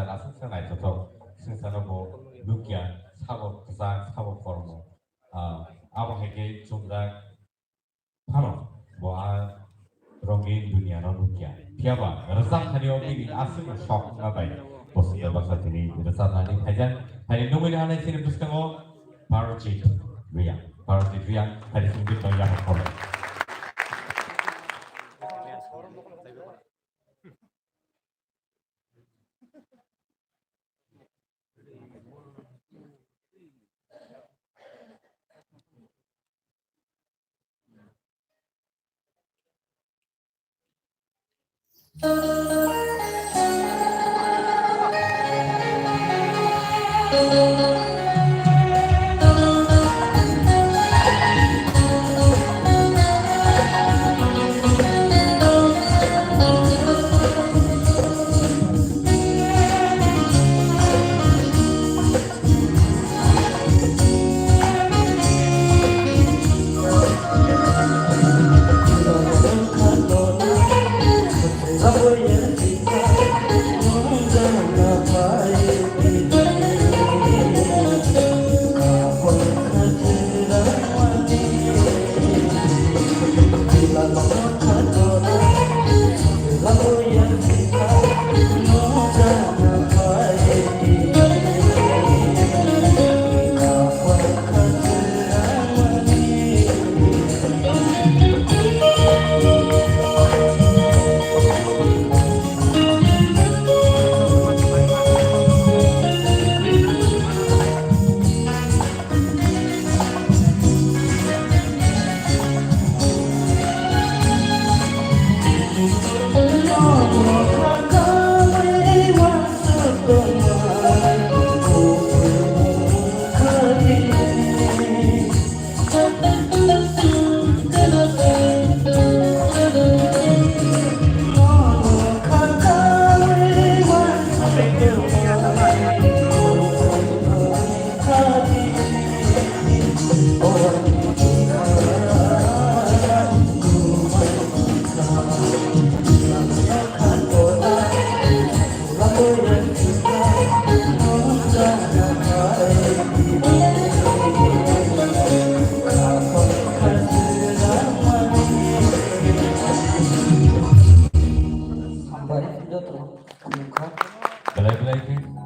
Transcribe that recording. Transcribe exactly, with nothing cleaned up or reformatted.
Aswk se naithothok, swngcharno bo nukya, sabo kwchak, sabo kormo. Ah, abo hai khe chumjak phano bo a rongin duniano nukya. Phiyaba rwchapthani o bini aswkno sok wngma bai bo swngchar baksa tini rwchapnani phaijak. Haini nungwi hanai chini bwskango Parajit Reang. Parajit Reang, haini sungwi tong yaphang khorok. Belai belai khe